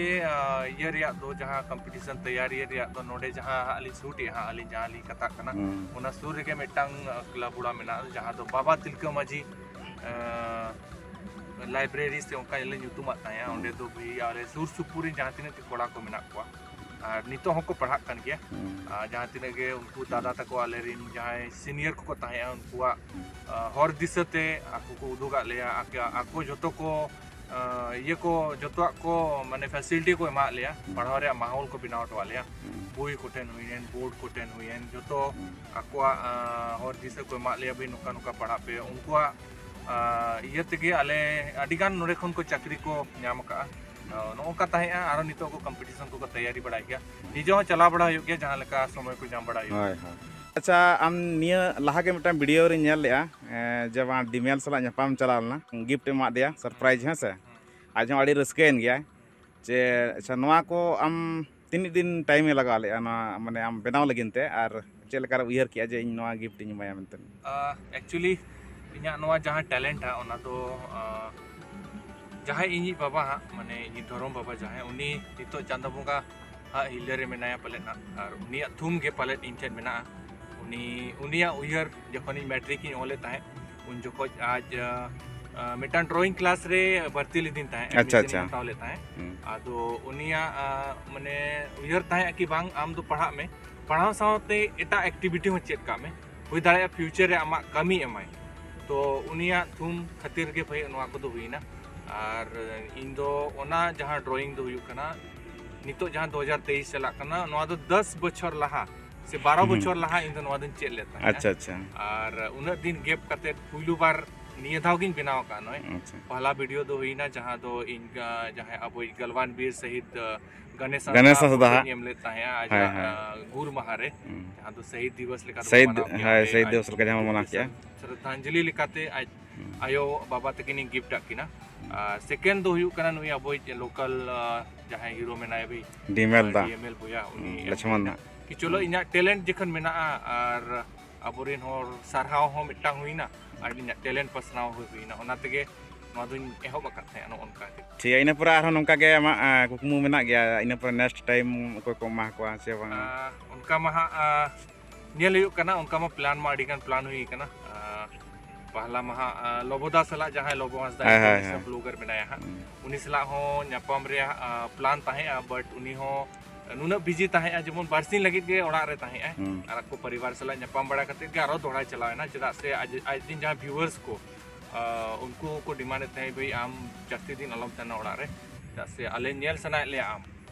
ᱤᱭᱟᱹ ᱨᱮᱭᱟᱜ ᱫᱚ, ᱡᱟᱦᱟᱸ ᱠᱚᱢᱯᱤᱴᱤᱥᱚᱱ ᱛᱮᱭᱟᱨᱤ ᱨᱮᱭᱟᱜ ᱫᱚ, ᱱᱚᱰᱮ ᱡᱟᱦᱟᱸ ᱦᱟᱸᱜ ᱞᱤᱧ ᱥᱩᱴ ᱮᱜᱼᱟ ᱦᱟᱸᱜ, ᱟᱹᱞᱤᱧ ᱡᱟᱦᱟᱸ ᱞᱤᱧ ᱠᱟᱛᱷᱟᱜ ᱠᱟᱱᱟ, ᱚᱱᱟ ᱥᱩᱨ ᱨᱮᱜᱮ ᱢᱤᱫᱴᱟᱝ ᱠᱞᱟᱵᱽ ᱚᱲᱟᱜ ᱢᱮᱱᱟᱜᱼᱟ, ᱡᱟᱦᱟᱸ ᱫᱚ ᱵᱟᱵᱟ ᱛᱤᱞᱠᱟᱹ ᱢᱟᱹᱡᱷᱤ ᱞᱟᱭᱵᱨᱮᱨᱤ ᱥᱮ ᱚᱱᱠᱟ ᱞᱮ ᱧᱩᱛᱩᱢᱟᱜ ᱛᱟᱦᱮᱸᱜᱼᱟ᱾ ᱚᱸᱰᱮ ᱫᱚ ᱵᱷᱟᱹᱭ ᱟᱞᱮ ᱥᱩᱨ ᱥᱩᱯᱩᱨ ᱨᱮᱱ ᱡᱟᱦᱟᱸ ᱛᱤᱱᱟᱹᱜ ᱜᱮ ᱠᱚᱲᱟ ᱠᱚ ᱢᱮᱱᱟᱜ ᱠᱚᱣᱟ, ᱟᱨ ᱱᱤᱛᱚᱜ ᱦᱚᱸᱠᱚ ᱯᱟᱲᱦᱟᱜ ᱠᱟᱱ ᱜᱮᱭᱟ᱾ ᱟᱨ ᱡᱟᱦᱟᱸ ᱛᱤᱱᱟᱹᱜ ᱜᱮ ᱩᱱᱠᱩ ᱫᱟᱫᱟ ᱛᱟᱠᱚ, ᱟᱞᱮᱨᱮᱱ ᱡᱟᱦᱟᱸᱭ ᱥᱤᱱᱤᱭᱟᱨ ᱠᱚᱠᱚ ᱛᱟᱦᱮᱸᱜᱼᱟ, ᱩᱱᱠᱩᱣᱟᱜ ᱦᱚᱨ ᱫᱤᱥᱟᱹ ᱛᱮ ᱟᱠᱚ ᱠᱚ ᱩᱫᱩᱜᱟᱜ ᱞᱮᱭᱟ᱾ ᱟᱠᱚ ᱡᱚᱛᱚ ᱠᱚ ᱤᱭᱟᱹ ᱠᱚ, ᱡᱚᱛᱚᱣᱟᱜ ᱠᱚ ᱢᱟᱱᱮ ᱯᱷᱮᱥᱤᱞᱤᱴᱤ ᱠᱚ ᱮᱢᱟᱜ ᱞᱮᱭᱟ᱾ ᱯᱟᱲᱦᱟᱣ ᱨᱮᱭᱟᱜ ᱢᱟᱦᱚᱞ ᱠᱚ ᱵᱮᱱᱟᱣ ᱦᱚᱴᱚᱣᱟᱜ ᱞᱮᱭᱟ᱾ ᱵᱳᱭ ᱠᱚᱴᱷᱮᱱ ᱦᱩᱭᱮᱱ, ᱵᱳᱨᱰ ᱠᱚᱴᱷᱮᱱ ᱦᱩᱭᱮᱱ, ᱡᱚᱛᱚ ᱟᱠᱚᱣᱟᱜ ᱦᱚᱨ ᱫᱤᱥᱟᱹ ᱠᱚ ᱮᱢᱟᱜ ᱞᱮᱭᱟ, ᱵᱷᱟᱹᱭ ᱱᱚᱝᱠᱟ ᱱᱚᱝᱠᱟ ᱯᱟᱲᱦᱟᱜ ᱯᱮ᱾ ᱩᱱᱠᱩᱣᱟᱜ ᱤᱭᱟᱹ ᱛᱮᱜᱮ ᱟᱞᱮ ᱟᱹᱰᱤᱜᱟᱱ ᱱᱚᱰᱮ ᱠᱷᱚᱱ ᱠᱚ ᱪᱟᱹᱠᱨᱤ ᱠᱚ ᱧᱟᱢ ᱟᱠᱟᱫᱼᱟ᱾ ᱱᱚᱜᱼᱚ ᱱᱚᱝᱠᱟ ᱛᱟᱦᱮᱸᱜᱼᱟ᱾ ᱟᱨᱚ ᱱᱤᱛᱚᱜ ᱠᱚ ᱠᱚᱢᱯᱤᱴᱤᱥᱚᱱ ᱠᱚᱠᱚ ᱛᱮᱭᱟᱨᱤ ᱵᱟᱲᱟᱭ ᱜᱮᱭᱟ᱾ ᱱᱤᱡᱮ ᱦᱚᱸ ᱪᱟᱞᱟᱣ ᱵᱟᱲᱟ ᱦᱩᱭᱩᱜ ᱜᱮᱭᱟ, ᱡᱟᱦᱟᱸ ᱞᱮᱠᱟ ᱥᱚᱢᱚᱭ ᱠᱚ ᱧᱟᱢ ᱵᱟᱲᱟ ᱦᱩᱭᱩᱜᱼᱟ᱾ ᱦᱳᱭ, ᱦᱳᱭ᱾ ᱟᱪᱪᱷᱟ, ᱟᱢ ᱱᱤᱭᱟᱹ ᱞᱟᱦᱟ ᱜᱮ ᱢᱤᱫᱴᱟᱝ ᱵᱷᱤᱰᱤᱭᱳ ᱨᱤᱧ ᱧᱮᱞ ᱞᱮᱜᱼᱟ, ᱮᱸ, ᱡᱮ ᱵᱟᱝ ᱰᱤᱢᱮᱞ ᱥᱟᱞᱟᱜ ᱧᱟᱯᱟᱢ ᱪᱟᱞᱟᱣ ᱞᱮᱱᱟ, ᱜᱤᱯᱷᱴ ᱮᱢᱟᱜ ᱫᱮᱭᱟ, ᱥᱟᱨᱯᱨᱟᱭᱤᱡᱽ, ᱦᱮᱸ ᱥᱮ? ᱟᱡ ᱦᱚᱸ ᱟᱹᱰᱤ ᱨᱟᱹᱥᱠᱟᱹᱭᱮᱱ ᱜᱮᱭᱟᱭ᱾ ᱡᱮ ᱟᱪᱪᱷᱟ, ᱱᱚᱣᱟ ᱠᱚ ᱟᱢ ᱛᱤᱱᱟᱹᱜ ᱫᱤᱱ ᱴᱟᱭᱤᱢ ᱮ ᱞᱟᱜᱟᱣ ᱞᱮᱜᱼᱟ ᱱᱚᱣᱟ, ᱢᱟᱱᱮ, ᱟᱢ ᱵᱮᱱᱟᱣ ᱞᱟᱹᱜᱤᱫ ᱛᱮ, ᱟᱨ ᱪᱮᱫ ᱞᱮᱠᱟᱨᱮ ᱩᱭᱦᱟᱹᱨ ᱠᱮᱜᱼᱟ ᱡᱮ ᱤᱧ ᱱᱚᱣᱟ ᱜᱤᱯᱷᱴ ᱤᱧ ᱮᱢᱟᱭᱟ ᱢᱮᱱᱛᱮ? ᱮᱠᱪᱩᱭᱮᱞᱤ ᱤᱧᱟᱹᱜ ᱱᱚᱣᱟ ᱡᱟᱦᱟᱸ ᱴᱮᱞᱮᱱᱴ ᱦᱟᱸᱜ, ᱚᱱᱟ ᱫᱚ, ᱟᱸ, ᱡᱟᱦᱟᱸᱭ ᱤᱧᱤᱡ ᱵᱟᱵᱟ ᱦᱟᱸᱜ, ᱢᱟᱱᱮ ᱤᱧᱤᱡ ᱫᱷᱚᱨᱚᱢ ᱵᱟᱵᱟ ᱡᱟᱦᱟᱸᱭ, ᱩᱱᱤ ᱱᱤᱛᱚᱜ ᱪᱟᱸᱫᱳ ᱵᱚᱸᱜᱟ ᱦᱟᱸᱜ ᱦᱤᱨᱞᱟᱹ ᱨᱮ ᱢᱮᱱᱟᱭᱟ ᱯᱟᱞᱮᱫ ᱦᱟᱸᱜ, ᱟᱨ ᱩᱱᱤᱭᱟᱜ ᱛᱷᱩᱢ ᱜᱮ ᱯᱟᱞᱮᱫ ᱤᱧ ᱴᱷᱮᱱ ᱢᱮᱱᱟᱜᱼᱟ᱾ ᱩᱱᱤ, ᱩᱱᱤᱭᱟᱜ ᱩᱭᱦᱟᱹᱨ, ᱡᱚᱠᱷᱚᱱ ᱤᱧ ᱢᱮᱴᱨᱤᱠ ᱤᱧ ᱚᱞᱮᱫ ᱛᱟᱦᱮᱸᱫ, ᱩᱱ ᱡᱚᱠᱷᱚᱡ ᱟᱡ, ᱟᱸ, ᱟᱸ, ᱢᱤᱫᱴᱟᱝ ᱰᱨᱚᱭᱤᱝ ᱠᱞᱟᱥ ᱨᱮ ᱵᱷᱚᱨᱛᱤ ᱞᱤᱫᱤᱧ ᱛᱟᱦᱮᱸᱫ, ᱟᱪᱪᱷᱟ, ᱮᱰᱢᱤᱥᱚᱱ ᱤᱧ ᱟᱪᱪᱷᱟ᱾ ᱦᱟᱛᱟᱣ ᱞᱮᱫ ᱛᱟᱦᱮᱸᱫ᱾ ᱦᱩᱸ᱾ ᱟᱫᱚ ᱩᱱᱤᱭᱟᱜ, ᱟᱸ, ᱢᱟᱱᱮ ᱩᱭᱦᱟᱹᱨ ᱛᱟᱦᱮᱸᱫ ᱠᱤ ᱵᱟᱝ, ᱟᱢ ᱫᱚ ᱯᱟᱲᱦᱟᱜ ᱢᱮ, ᱯᱟᱲᱦᱟᱣ ᱥᱟᱶᱛᱮ ᱮᱴᱟᱜ ᱮᱠᱴᱤᱵᱷᱤᱴᱤ ᱦᱚᱸ ᱪᱮᱫ ᱠᱟᱜ ᱢᱮ, ᱦᱩᱭ ᱫᱟᱲᱮᱭᱟᱜᱼᱟ ᱯᱷᱤᱭᱩᱪᱟᱨ ᱨᱮ ᱟᱢᱟᱜ ᱠᱟᱹᱢᱤ ᱮᱢᱟᱭ᱾ ᱛᱚ ᱩᱱᱤᱭᱟᱜ ᱛᱷᱩᱢ ᱠᱷᱟᱹᱛᱤᱨ ᱜᱮ ᱵᱷᱟᱹᱭ ᱱᱚᱣᱟ ᱠᱚᱫᱚ ᱦᱩᱭᱱᱟ᱾ ᱟᱨ ᱤᱧ ᱫᱚ ᱚᱱᱟ ᱡᱟᱦᱟᱸ ᱰᱨᱚᱭᱤᱝ ᱫᱚ ᱦᱩᱭᱩᱜ ᱠᱟᱱᱟ, ᱱᱤᱛᱚᱜ ᱡᱟᱦᱟᱸ ᱫᱩ ᱦᱟᱡᱟᱨ ᱛᱮᱭᱤᱥ ᱪᱟᱞᱟᱜ ᱠᱟᱱᱟ, ᱱᱚᱣᱟ ᱫᱚ ᱫᱚᱥ ᱵᱚᱪᱷᱚᱨ ᱞᱟᱦᱟ ᱥᱮ ᱵᱟᱨᱚ ᱦᱩᱸ᱾ ᱵᱚᱪᱷᱚᱨ ᱞᱟᱦᱟ ᱤᱧ ᱫᱚ ᱱᱚᱣᱟ ᱫᱚᱧ ᱪᱮᱫ ᱞᱮᱫ ᱛᱟᱦᱮᱸᱫ᱾ ᱟᱪᱪᱷᱟ, ᱟᱪᱪᱷᱟ᱾ ᱟᱨ ᱩᱱᱟᱹᱜ ᱫᱤᱱ ᱜᱮᱯ ᱠᱟᱛᱮ ᱯᱩᱭᱞᱩ ᱵᱟᱨ ᱱᱤᱭᱟᱹ ᱫᱷᱟᱣ ᱜᱤᱧ ᱵᱮᱱᱟᱣ ᱟᱠᱟᱫ ᱱᱚᱜᱼᱚᱭ᱾ ᱟᱪᱪᱷᱟ᱾ ᱯᱟᱦᱞᱟ ᱵᱷᱤᱰᱤᱭᱳ ᱫᱚ ᱦᱩᱭᱱᱟ ᱡᱟᱦᱟᱸ ᱫᱚ ᱤᱧ, ᱟᱸ, ᱡᱟᱦᱟᱸᱭ ᱟᱵᱚᱭᱤᱡ ᱜᱟᱞᱣᱟᱱ ᱵᱤᱨ ᱥᱟᱹᱦᱤᱫ, ᱟᱸ, ᱜᱚᱱᱮᱥ ᱜᱚᱱᱮᱥ ᱦᱟᱸᱥᱫᱟ ᱦᱟᱸᱥᱫᱟ᱾ ᱯᱷᱳᱴᱳᱧ ᱮᱢ ᱞᱮᱫ ᱛᱟᱦᱮᱸᱫ ᱟᱡᱟᱜ, ᱦᱳᱭ, ᱦᱳᱭ᱾ ᱟᱸ, ᱜᱩᱨ ᱢᱟᱦᱟ ᱨᱮ, ᱦᱩᱸ᱾ ᱡᱟᱦᱟᱸ ᱫᱚ ᱥᱟᱹᱦᱤᱫ ᱫᱤᱵᱚᱥ ᱞᱮᱠᱟ ᱛᱮᱵᱚᱱ ᱥᱟᱹᱦᱤᱫ, ᱢᱟᱱᱟᱣ ᱠᱮᱭᱟ, ᱦᱳᱭ, ᱚᱸᱰᱮ ᱥᱟᱹᱦᱤᱫ ᱟᱡ ᱫᱤᱵᱚᱥ ᱞᱮᱠᱟ ᱡᱟᱦᱟᱸ ᱵᱚᱱ ᱢᱟᱱᱟᱣ ᱠᱮᱭᱟ᱾ ᱥᱨᱚᱫᱷᱟᱧᱡᱚᱞᱤ ᱞᱮᱠᱟᱛᱮ ᱟᱡ ᱦᱩᱸ᱾ ᱟᱭᱳ ᱵᱟᱵᱟ ᱛᱟᱹᱠᱤᱱᱤᱧ ᱜᱤᱯᱷᱴ ᱟᱜ ᱠᱤᱱᱟ᱾ ᱦᱩᱸ᱾ ᱟᱨ ᱥᱮᱠᱮᱱᱰ ᱫᱚ ᱦᱩᱭᱩᱜ ᱠᱟᱱᱟ ᱱᱩᱭ ᱟᱵᱚᱭᱤᱡ ᱞᱳᱠᱟᱞ, ᱟᱸ, ᱡᱟᱦᱟᱸᱭ ᱦᱤᱨᱳ ᱢᱮᱱᱟᱭᱟ ᱵᱷᱟᱹᱭ, ᱰᱤᱢᱮᱞ ᱫᱟ᱾ ᱰᱤ ᱮᱢ ᱮᱞ ᱵᱚᱭᱦᱟ, ᱩᱱᱤ ᱦᱩᱸ, ᱮᱢ ᱞᱚᱪᱷᱢᱚᱱ ᱦᱩᱭᱱᱟ᱾ ᱫᱟ᱾ ᱠᱤ ᱪᱚᱞᱚ ᱦᱩᱸ᱾ ᱤᱧᱟᱹᱜ ᱴᱮᱞᱮᱱᱴ ᱡᱚᱠᱷᱚᱱ ᱢᱮᱱᱟᱜᱼᱟ ᱟᱨ ᱟᱵᱚᱨᱮᱱ ᱦᱚᱲ ᱥᱟᱨᱦᱟᱣ ᱦᱚᱸ ᱢᱤᱫᱴᱟᱝ ᱦᱩᱭᱱᱟ, ᱟᱹᱞᱤᱧᱟᱜ ᱴᱮᱞᱮᱱᱴ ᱯᱟᱥᱱᱟᱣ ᱦᱩᱭ ᱦᱩᱭᱱᱟ, ᱚᱱᱟ ᱛᱮᱜᱮ ᱱᱚᱣᱟ ᱫᱚᱧ ᱮᱦᱚᱵ ᱟᱠᱟᱫ ᱛᱟᱦᱮᱸᱫ ᱱᱚᱜᱼᱚ ᱱᱚᱝᱠᱟ ᱜᱮ᱾ ᱴᱷᱤᱠ ᱜᱮᱭᱟ, ᱤᱱᱟᱹ ᱯᱚᱨᱮ ᱟᱨᱦᱚᱸ ᱱᱚᱝᱠᱟ ᱜᱮ ᱟᱢᱟᱜ ᱟᱸ, ᱠᱩᱠᱢᱩ ᱢᱮᱱᱟᱜ ᱜᱮᱭᱟ, ᱤᱱᱟᱹ ᱯᱚᱨᱮ ᱱᱮᱠᱥᱴ ᱴᱟᱭᱤᱢ ᱚᱠᱚᱭ ᱠᱚ ᱮᱢᱟ ᱠᱚᱣᱟ ᱥᱮ ᱵᱟᱝᱟ? ᱟᱸ, ᱚᱱᱠᱟ ᱢᱟ ᱦᱟᱸᱜ ᱟᱸ, ᱧᱮᱞ ᱦᱩᱭᱩᱜ ᱠᱟᱱᱟ, ᱚᱱᱠᱟ ᱢᱟ ᱯᱞᱟᱱ ᱢᱟ ᱟᱹᱰᱤ ᱜᱟᱱ ᱯᱞᱟᱱ ᱦᱩᱭ ᱠᱟᱱᱟ᱾ ᱟᱸ, ᱯᱟᱦᱞᱟ ᱢᱟ ᱦᱟᱸᱜ ᱟᱸ, ᱞᱚᱵᱚᱫᱟ ᱥᱟᱞᱟᱜ, ᱡᱟᱦᱟᱸᱭ ᱞᱚᱵᱚ ᱦᱟᱸᱥᱫᱟ ᱦᱮᱸ, ᱦᱮᱸ, international ᱦᱮᱸ᱾ ᱵᱞᱚᱜᱟᱨ ᱢᱮᱱᱟᱭᱟ ᱦᱟᱸᱜ, ᱦᱩᱸ᱾ ᱩᱱᱤ ᱥᱟᱞᱟᱜ ᱦᱚᱸ ᱧᱟᱯᱟᱢ ᱨᱮᱭᱟᱜ ᱟᱸ, ᱯᱞᱟᱱ ᱛᱟᱦᱮᱸᱜᱼᱟ, ᱵᱟᱴ ᱩᱱᱤ ᱦᱚᱸ ᱱᱩᱱᱟᱹᱜ ᱵᱤᱡᱤ ᱛᱟᱦᱮᱸᱜᱼᱟ, ᱡᱮᱢᱚᱱ ᱵᱟᱨᱥᱤᱧ ᱞᱟᱹᱜᱤᱫ ᱜᱮ ᱚᱲᱟᱜ ᱨᱮ ᱛᱟᱦᱮᱸᱜᱼᱟᱭ᱾ ᱦᱩᱸ᱾ ᱟᱨ ᱟᱠᱚ ᱯᱚᱨᱤᱵᱟᱨ ᱥᱟᱞᱟᱜ ᱧᱟᱯᱟᱢ ᱵᱟᱲᱟ ᱠᱟᱛᱮ ᱜᱮ ᱟᱨᱚ ᱫᱚᱦᱲᱟᱭ ᱪᱟᱞᱟᱣ ᱮᱱᱟ, ᱪᱮᱫᱟᱜ ᱥᱮ ᱟᱡ, ᱟᱡ ᱨᱮᱱ ᱡᱟᱦᱟᱸ ᱵᱷᱤᱭᱩᱣᱟᱨᱥ ᱠᱚ, ᱟᱸ, ᱩᱱᱠᱩ ᱠᱚ ᱰᱤᱢᱟᱱᱰ ᱮᱫ ᱛᱟᱦᱮᱸᱫ, "ᱵᱷᱟᱹᱭ, ᱟᱢ ᱡᱟᱹᱥᱛᱤ ᱫᱤᱱ ᱟᱞᱚᱢ ᱛᱟᱦᱮᱱᱟ ᱚᱲᱟᱜ ᱨᱮ, ᱪᱮᱫᱟᱜ ᱥᱮ ᱟᱞᱮ ᱧᱮᱞ ᱥᱟᱱᱟᱭᱮᱫ ᱞᱮᱭᱟ ᱟᱢ᱾"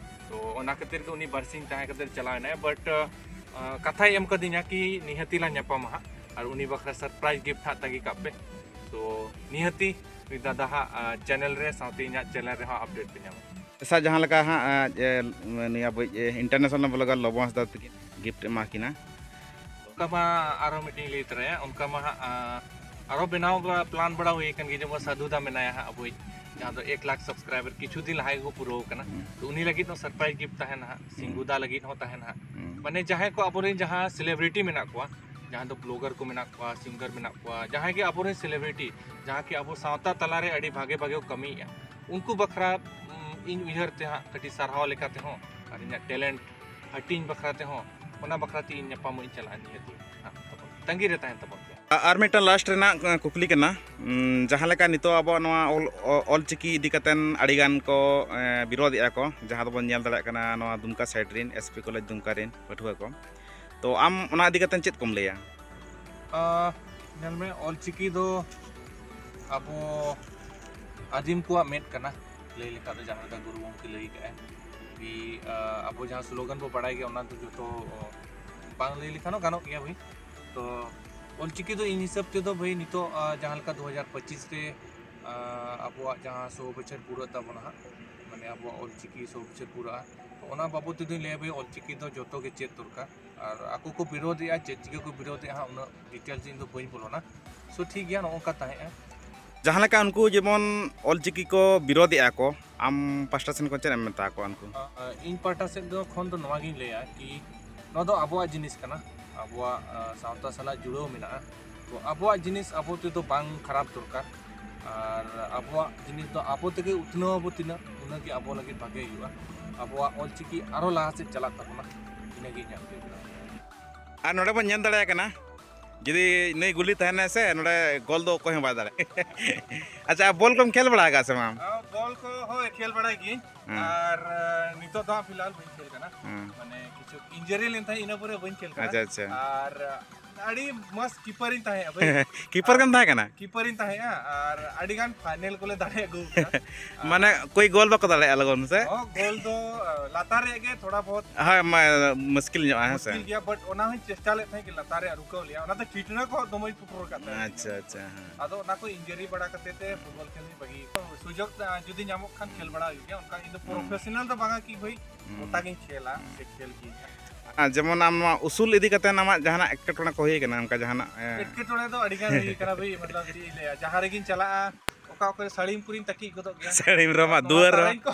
ᱛᱚ ᱚᱱᱟ ᱠᱷᱟᱹᱛᱤᱨ ᱜᱮ ᱩᱱᱤ ᱵᱟᱨᱥᱤᱧ ᱛᱟᱦᱮᱸ ᱠᱟᱛᱮ ᱪᱟᱞᱟᱣ ᱮᱱᱟᱭ᱾ ᱵᱟᱴ ᱠᱟᱛᱷᱟᱭ ᱮᱢ ᱠᱟᱫᱤᱧᱟ ᱠᱤ ᱱᱤᱦᱟᱹᱛᱤ ᱞᱟᱝ ᱧᱟᱯᱟᱢᱟ ᱦᱟᱸᱜ, ᱟᱨ ᱩᱱᱤ ᱵᱟᱠᱷᱨᱟ ᱥᱟᱨᱯᱨᱟᱭᱤᱡᱽ ᱜᱤᱯᱷᱴ ᱦᱟᱸᱜ ᱛᱟᱺᱜᱤ ᱠᱟᱜ ᱯᱮ᱾ ᱛᱚ ᱱᱤᱦᱟᱹᱛᱤ ᱢᱤᱫ ᱫᱟᱫᱟ ᱦᱟᱸᱜ ᱪᱮᱱᱮᱞ ᱨᱮ, ᱥᱟᱶᱛᱮ ᱤᱧᱟᱹᱜ ᱪᱮᱱᱮᱞ ᱨᱮᱦᱚᱸ ᱟᱯᱰᱮᱴ ᱯᱮ ᱧᱟᱢᱟ᱾ ᱥᱟ ᱡᱟᱦᱟᱸ ᱞᱮᱠᱟ ᱦᱟᱸᱜ ᱟᱸ, ᱡᱮ, ᱱᱩᱭ ᱟᱵᱚᱭᱤᱡ ᱤᱱᱴᱟᱨᱱᱮᱥᱱᱟᱞ ᱵᱞᱚᱜᱟᱨ ᱞᱚᱵᱚ ᱦᱟᱸᱥᱫᱟ ᱛᱟᱹᱠᱤᱱ ᱜᱤᱯᱷᱴ ᱮᱢᱟ ᱠᱤᱱᱟ᱾ ᱚᱱᱠᱟ ᱢᱟ ᱟᱨᱦᱚᱸ ᱢᱤᱫᱴᱮᱱ ᱞᱟᱹᱭ ᱛᱚᱨᱟᱭᱟ, ᱚᱱᱠᱟ ᱢᱟ ᱦᱟᱸᱜ ᱟᱸ, ᱟᱨᱦᱚᱸ ᱵᱮᱱᱟᱣ ᱵᱟᱲᱟ, ᱯᱞᱟᱱ ᱵᱟᱲᱟ ᱦᱩᱭ ᱟᱠᱟᱱ ᱜᱮᱭᱟ, ᱡᱮᱢᱚᱱ ᱥᱟᱹᱫᱷᱩ ᱫᱟ ᱢᱮᱱᱟᱭᱟ ᱦᱟᱸᱜ ᱟᱵᱚᱭᱤᱡ, ᱡᱟᱦᱟᱸ ᱫᱚ ᱮᱠ ᱞᱟᱠᱷ ᱥᱟᱵᱥᱠᱨᱟᱭᱵᱟᱨ ᱠᱤᱪᱷᱩ ᱫᱤᱱ ᱞᱟᱦᱟ ᱜᱮᱠᱚ ᱯᱩᱨᱟᱹᱣ ᱟᱠᱟᱱᱟ᱾ ᱦᱩᱸ᱾ ᱛᱚ ᱩᱱᱤ ᱞᱟᱹᱜᱤᱫ ᱦᱚᱸ ᱥᱟᱨᱯᱨᱟᱭᱤᱡᱽ ᱜᱤᱯᱷᱴ ᱛᱟᱦᱮᱱᱟ ᱦᱟᱸᱜ, ᱥᱤᱝᱜᱩ ᱫᱟ ᱞᱟᱹᱜᱤᱫ ᱦᱚᱸ ᱛᱟᱦᱮᱱᱟ ᱦᱟᱸᱜ᱾ ᱦᱩᱸ᱾ ᱢᱟᱱᱮ ᱡᱟᱦᱟᱸᱭ ᱠᱚ ᱟᱵᱚᱨᱮᱱ ᱡᱟᱦᱟᱸ ᱥᱮᱞᱮᱵᱨᱤᱴᱤ ᱢᱮᱱᱟᱜ ᱠᱚᱣᱟ, ᱡᱟᱦᱟᱸ ᱫᱚ ᱵᱞᱚᱜᱟᱨ ᱠᱚ ᱢᱮᱱᱟᱜ ᱠᱚᱣᱟ, ᱥᱤᱝᱜᱟᱨ ᱢᱮᱱᱟᱜ ᱠᱚᱣᱟ, ᱡᱟᱦᱟᱸᱭ ᱜᱮ ᱟᱵᱚᱨᱮᱱ ᱥᱮᱞᱮᱵᱨᱤᱴᱤ, ᱡᱟᱦᱟᱸ ᱠᱤ ᱟᱵᱚ ᱥᱟᱶᱛᱟ ᱛᱟᱞᱟᱨᱮ ᱟᱹᱰᱤ ᱵᱷᱟᱜᱮ ᱵᱷᱟᱜᱮ ᱠᱚ ᱠᱟᱹᱢᱤᱭᱮᱫᱼᱟ, ᱩᱱᱠᱩ ᱵᱟᱠᱷᱨᱟ, ᱩᱢ, ᱤᱧ ᱩᱭᱦᱟᱹᱨ ᱛᱮ ᱦᱟᱸᱜ ᱠᱟᱹᱴᱤᱡ ᱥᱟᱨᱦᱟᱣ ᱞᱮᱠᱟ ᱛᱮᱦᱚᱸ ᱟᱨ ᱤᱧᱟᱹᱜ ᱴᱮᱞᱮᱱᱴ ᱦᱟᱹᱴᱤᱧ ᱵᱟᱠᱷᱨᱟ ᱛᱮᱦᱚᱸ, ᱚᱱᱟ ᱵᱟᱠᱷᱨᱟ ᱛᱮ ᱤᱧ ᱧᱟᱯᱟᱢᱚᱜ ᱤᱧ ᱪᱟᱞᱟᱜᱼᱟ ᱱᱤᱦᱟᱹᱛᱤ᱾ ᱦᱟᱸᱜ ᱛᱟᱵᱚᱱ ᱛᱟᱺᱜᱤ ᱨᱮ ᱛᱟᱦᱮᱱ ᱛᱟᱵᱚᱱ ᱯᱮ᱾ ᱟ-, ᱟᱨ ᱢᱤᱫᱴᱟᱝ ᱞᱟᱥᱴ ᱨᱮᱱᱟᱜ ᱟᱸ, ᱠᱩᱠᱞᱤ ᱠᱟᱱᱟ᱾ ᱩᱸ, ᱡᱟᱦᱟᱸ ᱞᱮᱠᱟ ᱱᱤᱛᱚᱜ ᱟᱵᱚᱣᱟᱜ ᱱᱚᱣᱟ ᱚᱞ, ᱚ-, ᱚᱞᱪᱤᱠᱤ ᱤᱫᱤ ᱠᱟᱛᱮᱱ ᱟᱹᱰᱤ ᱜᱟᱱ ᱠᱚ, ᱮᱸ, ᱵᱤᱨᱳᱫᱮᱜᱼᱟ ᱠᱚ, ᱡᱟᱦᱟᱸ ᱫᱚᱵᱚᱱ ᱧᱮᱞ ᱫᱟᱲᱮᱭᱟᱜ ᱠᱟᱱᱟ ᱱᱚᱣᱟ ᱫᱩᱢᱠᱟ ᱥᱟᱭᱤᱰ ᱨᱮᱱ, ᱮᱥ ᱯᱤ ᱠᱚᱞᱮᱡᱽ ᱫᱩᱢᱠᱟ ᱨᱮᱱ ᱯᱟᱹᱴᱷᱩᱣᱟᱹ ᱠᱚ᱾ ᱛᱚ ᱟᱢ ᱚᱱᱟ ᱤᱫᱤ ᱠᱟᱛᱮᱱ ᱪᱮᱫ ᱠᱚᱢ ᱞᱟᱹᱭᱟ? ᱟᱸ, ᱧᱮᱞ ᱢᱮ, ᱚᱞᱪᱤᱠᱤ ᱫᱚ ᱟᱵᱚ ᱟᱹᱫᱤᱢ ᱠᱚᱣᱟᱜ ᱢᱮᱫ ᱠᱟᱱᱟ, ᱞᱟᱹᱭ ᱞᱮᱠᱷᱟᱱ ᱫᱚ ᱡᱟᱦᱟᱸ ᱞᱮᱠᱟ ᱜᱩᱨᱩ ᱜᱚᱢᱠᱮ ᱞᱟᱹᱭ ᱠᱟᱜᱼᱟᱭ᱾ ᱠᱤ, ᱟᱸ, ᱟᱵᱚ ᱡᱟᱦᱟᱸ ᱥᱞᱳᱜᱟᱱ ᱵᱚ ᱵᱟᱲᱟᱭ ᱜᱮᱭᱟ, ᱚᱱᱟ ᱫᱚ ᱡᱚᱛᱚ, ᱚ, ᱵᱟᱝ ᱞᱟᱹᱭ ᱞᱮᱠᱷᱟᱱ ᱦᱚᱸ ᱜᱟᱱᱚᱜ ᱜᱮᱭᱟ ᱵᱷᱟᱹᱭ᱾ ᱛᱚ ᱚᱞᱪᱤᱠᱤ ᱫᱚ ᱤᱧ ᱦᱤᱥᱟᱹᱵ ᱛᱮᱫᱚ ᱵᱷᱟᱹᱭ, ᱱᱤᱛᱚᱜ, ᱟᱸ, ᱡᱟᱦᱟᱸ ᱞᱮᱠᱟ ᱫᱩ ᱦᱟᱡᱟᱨ ᱯᱚᱸᱪᱤᱥ ᱨᱮ, ᱟᱸ, ᱟᱵᱚᱣᱟᱜ ᱡᱟᱦᱟᱸ ᱥᱚ ᱵᱚᱪᱷᱚᱨ ᱯᱩᱨᱟᱹᱜ ᱛᱟᱵᱚᱱᱟ ᱦᱟᱸᱜ, ᱢᱟᱱᱮ ᱟᱵᱚᱣᱟᱜ ᱚᱞᱪᱤᱠᱤ ᱥᱚ ᱵᱚᱪᱷᱚᱨ ᱯᱩᱨᱟᱹᱜᱼᱟ, ᱛᱚ ᱚᱱᱟ ᱵᱟᱵᱚᱫ ᱛᱮᱫᱚᱧ ᱞᱟᱹᱭᱟ ᱵᱷᱟᱹᱭ, ᱚᱞᱪᱤᱠᱤ ᱫᱚ ᱡᱚᱛᱚ ᱜᱮ ᱪᱮᱫ ᱫᱚᱨᱠᱟᱨ᱾ ᱟᱨ ᱟᱠᱚ ᱠᱚ ᱵᱤᱨᱳᱫᱮᱜᱼᱟ, ᱪᱮᱫ ᱪᱤᱠᱟᱹ ᱠᱚ ᱵᱤᱨᱳᱫᱮᱜᱼᱟ ᱦᱟᱸᱜ, ᱩᱱᱟᱹᱜ ᱰᱤᱴᱮᱞᱥ ᱤᱧ ᱫᱚ ᱵᱟᱹᱧ ᱵᱚᱞᱚᱱᱟ᱾ ᱥᱳ ᱴᱷᱤᱠ ᱜᱮᱭᱟ, ᱱᱚᱜᱼᱚ ᱱᱚᱝᱠᱟ ᱛᱟᱦᱮᱸᱜᱼᱟ᱾ ᱡᱟᱦᱟᱸ ᱞᱮᱠᱟ ᱩᱱᱠᱩ ᱡᱮᱢᱚᱱ ᱚᱞᱪᱤᱠᱤ ᱠᱚ ᱵᱤᱨᱳᱫᱮᱜᱼᱟ ᱠᱚ, ᱟᱢ ᱯᱟᱥᱴᱟ ᱥᱮᱱ ᱠᱷᱚᱱ ᱪᱮᱫ ᱮᱢ ᱢᱮᱛᱟ ᱠᱚᱣᱟ ᱩᱱᱠᱩ? ᱟᱸ, ᱤᱧ ᱯᱟᱦᱴᱟ ᱥᱮᱫ ᱫᱚ ᱠᱷᱚᱱ ᱫᱚ ᱱᱚᱣᱟ ᱜᱤᱧ ᱞᱟᱹᱭᱟ ᱠᱤ ᱱᱚᱣᱟ ᱫᱚ ᱟᱵᱚᱣᱟᱜ ᱡᱤᱱᱤᱥ ᱠᱟᱱᱟ, ᱟᱵᱚᱣᱟᱜ, ᱟᱸ, ᱥᱟᱶᱛᱟ ᱥᱟᱞᱟᱜ ᱡᱩᱲᱟᱹᱣ ᱢᱮᱱᱟᱜᱼᱟ᱾ ᱟᱵᱚᱣᱟᱜ ᱡᱤᱱᱤᱥ ᱟᱵᱚ ᱛᱮᱫᱚ ᱵᱟᱝ ᱠᱷᱟᱨᱟᱯ ᱫᱚᱨᱠᱟᱨ, ᱟᱨ ᱟᱵᱚᱣᱟᱜ ᱡᱤᱱᱤᱥ ᱫᱚ ᱟᱵᱚ ᱛᱮᱜᱮ ᱩᱛᱱᱟᱹᱣ ᱟᱵᱚ ᱛᱤᱱᱟᱹᱜ, ᱩᱱᱟᱹᱜ ᱜᱮ ᱟᱵᱚ ᱞᱟᱹᱜᱤᱫ ᱵᱷᱟᱜᱮ ᱦᱩᱭᱩᱜᱼᱟ᱾ ᱟᱵᱚᱣᱟᱜ ᱚᱞᱪᱤᱠᱤ ᱟᱨᱚ ᱞᱟᱦᱟ ᱥᱮᱫ ᱪᱟᱞᱟᱜ ᱛᱟᱵᱚᱱᱟ, ᱤᱱᱟᱹᱜᱮ ᱤᱧᱟᱹᱜ ᱞᱟᱹᱭ ᱫᱚ᱾ ᱟᱨ ᱱᱚᱰᱮ ᱵᱚᱱ ᱧᱮᱞ ᱫᱟᱲᱮᱭᱟᱜ ᱠᱟᱱᱟ, ᱡᱩᱫᱤ ᱱᱩᱭ ᱜᱩᱞᱤ ᱛᱟᱦᱮᱱᱟᱭ ᱥᱮ, ᱱᱚᱰᱮ ᱜᱳᱞ ᱫᱚ ᱚᱠᱚᱭ ᱦᱚᱸ ᱵᱟᱭ ᱫᱟᱲᱮᱭᱟᱜᱼᱟ᱾ ᱟᱪᱪᱷᱟ, ᱵᱚᱞ ᱠᱚᱢ ᱠᱷᱮᱞ ᱵᱟᱲᱟ ᱟᱠᱟᱫ ᱥᱮ ᱵᱟᱝ? ᱟᱨ ᱵᱚᱞ ᱠᱚ, ᱦᱳᱭ, ᱠᱷᱮᱞ ᱵᱟᱲᱟᱭ ᱜᱤᱭᱟᱹᱧ᱾ ᱦᱮᱸ᱾ ᱟᱨ, ᱟᱨ ᱱᱤᱛᱚᱜ ᱫᱚ ᱦᱟᱸᱜ ᱯᱷᱤᱞᱦᱟᱞ ᱵᱟᱹᱧ ᱠᱷᱮᱞ ᱠᱟᱱᱟ᱾ ᱦᱮᱸ᱾ ᱢᱟᱱᱮ ᱠᱤᱪᱷᱩ ᱤᱱᱡᱟᱨᱤ ᱞᱮᱱ ᱛᱟᱦᱮᱸᱫ, ᱤᱱᱟᱹ ᱯᱚᱨᱮ ᱵᱟᱹᱧ ᱠᱷᱮᱞ ᱠᱟᱱᱟ᱾ ᱟᱪᱪᱷᱟ, ᱟᱪᱪᱷᱟ᱾ ᱟᱨ ᱟᱹᱰᱤ ᱢᱚᱸᱡᱽ ᱠᱤᱯᱟᱨᱤᱧ ᱛᱟᱦᱮᱸᱜᱼᱟ ᱵᱷᱟᱹᱭ᱾ ᱠᱤᱯᱟᱨ ᱜᱮᱢ ᱛᱟᱦᱮᱸ ᱠᱟᱱᱟ? ᱠᱤᱯᱟᱨᱤᱧ ᱛᱟᱦᱮᱸᱜᱼᱟ ᱟᱨ ᱟᱹᱰᱤ ᱜᱟᱱ ᱯᱷᱟᱭᱱᱮᱞ ᱠᱚᱞᱮ ᱫᱟᱲᱮ ᱟᱹᱜᱩ ᱠᱟᱜᱼᱟ᱾ ᱢᱟᱱᱮ ᱠᱚᱭ ᱜᱳᱞ ᱵᱟᱠᱚ ᱫᱟᱲᱮᱭᱟᱜᱼᱟ ᱞᱚᱜᱚᱱ ᱥᱮ? ᱦᱚᱸ, ᱜᱳᱞ ᱫᱚ, ᱟ, ᱞᱟᱛᱟᱨ ᱨᱮᱭᱟᱜ ᱜᱮ ᱛᱷᱚᱲᱟ ᱵᱚᱦᱩᱛ᱾ ᱦᱳᱭ, ᱢᱟ-, ᱢᱩᱥᱠᱤᱞ ᱧᱚᱜᱼᱟ, ᱦᱮᱸ ᱥᱮ? ᱢᱩᱥᱠᱤᱞ ᱜᱮᱭᱟ, but ᱚᱱᱟ ᱦᱚᱸᱧ ᱪᱮᱥᱴᱟ ᱞᱮᱫ ᱛᱟᱦᱮᱸᱫ ᱠᱤ ᱞᱟᱛᱟᱨ ᱨᱮᱭᱟᱜ ᱨᱩᱠᱟᱹᱣ ᱞᱮᱭᱟ, ᱚᱱᱟᱛᱮ ᱴᱷᱤᱴᱱᱟ ᱠᱚ ᱫᱚᱢᱮᱧ ᱯᱩᱴᱩᱨ ᱟᱠᱟᱫ ᱛᱟᱦᱮᱸᱫ᱾ ᱟᱪᱪᱷᱟ, ᱟᱪᱪᱷᱟ, ᱦᱮᱸ᱾ ᱟᱫᱚ ᱚᱱᱟ ᱠᱚ ᱤᱱᱡᱟᱨᱤ ᱵᱟᱲᱟ ᱠᱟᱛᱮ ᱛᱮ ᱯᱷᱩᱴᱵᱚᱞ ᱠᱷᱮᱞ ᱫᱚᱧ ᱵᱟᱹᱜᱤ ᱠᱟᱫᱟ᱾ ᱥᱩᱡᱳᱜᱽ, ᱟ, ᱡᱩᱫᱤ ᱧᱟᱢᱚᱜ ᱠᱷᱟᱱ ᱠᱷᱮᱞ ᱵᱟᱲᱟ ᱦᱩᱭᱩᱜ ᱜᱮᱭᱟ, ᱚᱱᱠᱟ ᱤᱧ ᱫᱚ ᱦᱩᱸ᱾ ᱯᱨᱚᱯᱷᱮᱥᱚᱱᱟᱞ ᱫᱚ ᱵᱟᱝᱟ ᱠᱤ ᱵᱷᱟᱹᱭ, ᱦᱩᱸ᱾ ᱜᱚᱴᱟ ᱜᱤᱧ ᱠᱷᱮᱞᱟ, ᱦᱩᱸ᱾ ᱥᱮ ᱠᱷᱮᱞ ᱜᱤᱭᱟᱹᱧ᱾ ᱟᱨ ᱡᱮᱢᱚᱱ ᱟᱢ ᱱᱚᱣᱟ ᱩᱥᱩᱞ ᱤᱫᱤ ᱠᱟᱛᱮ ᱟᱢᱟᱜ ᱡᱟᱦᱟᱱᱟᱜ ᱮᱴᱠᱮᱴᱚᱬᱮ ᱠᱚ ᱦᱩᱭ ᱠᱟᱱᱟ, ᱚᱱᱠᱟ ᱡᱟᱦᱟᱱᱟᱜ, ᱮ? ᱮᱴᱠᱮᱴᱚᱬᱮ ᱫᱚ ᱟᱹᱰᱤ ᱜᱟᱱ ᱦᱩᱭ ᱠᱟᱱᱟ ᱵᱷᱟᱹᱭ, ᱢᱚᱛᱞᱚᱵ ᱪᱮᱫ ᱤᱧ ᱞᱟᱹᱭᱟ, ᱡᱟᱦᱟᱸ ᱨᱮᱜᱤᱧ ᱪᱟᱞᱟᱜᱼᱟ, ᱚᱠᱟ ᱚᱠᱟ ᱨᱮ ᱥᱟᱹᱲᱤᱢ ᱠᱚᱨᱮᱧ ᱛᱟᱹᱠᱤᱡ ᱜᱚᱫᱚᱜ ᱜᱮᱭᱟ᱾ ᱥᱟᱹᱲᱤᱢ ᱨᱮᱢᱟ, ᱟᱨ ᱱᱚᱣᱟ ᱫᱩᱣᱟᱹᱨ ᱨᱮ᱾ ᱛᱟᱨᱮᱧ ᱠᱚ,